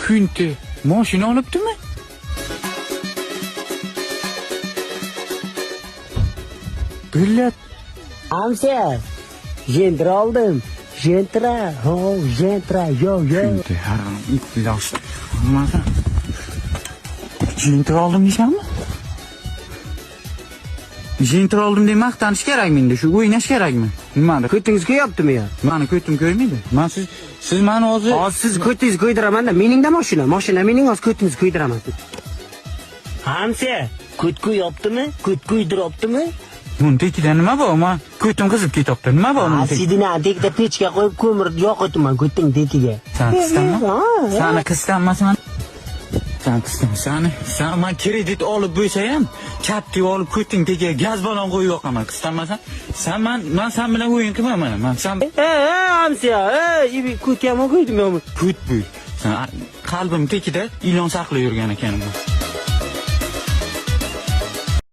Kunti mashina olibdimi? Billat. Amca, Gentra oldim. Gentra, ho, Gentra, yo, yo. Kunti harom iflos. Nimasi? Gentra oldim deysanmi? Gentra oldim deb maqtanish kerakmi endi? Shu o'ynash kerakmi? Nimani? Ko'tingiz kuyaptimi ya? Mani ko'tim ko'ymaydi. Man siz mani hozir Hozir siz ko'tingizni kuydiramanda, meningda mashina, mashina mening, hozir ko'tingizni kuydiraman. Hamsa, ko't kuyaptimi? Ko't kuydiryaptimi? Buni tekida nima bor? Man ko'tim qizib ketyapti. Nima bor buni tekida? Sidini tekida pechka qo'yib ko'mir yoqyapman ko'ting tekiga. San qisdanmi? Ha, Sani qisdanma san. San qisdan. Sani san man kredit olib bo'lsa ham, katta olib ko'ting tagiga gaz balon qo'yib yoqaman. Qisdanmasan? San man san bilan o'yin qilmayman. Man san Ey, hamsa, ey, ko't yomon qo'ydim yomon. ko't bu. San qalbim tekida ilon saqlab yurgan ekanman.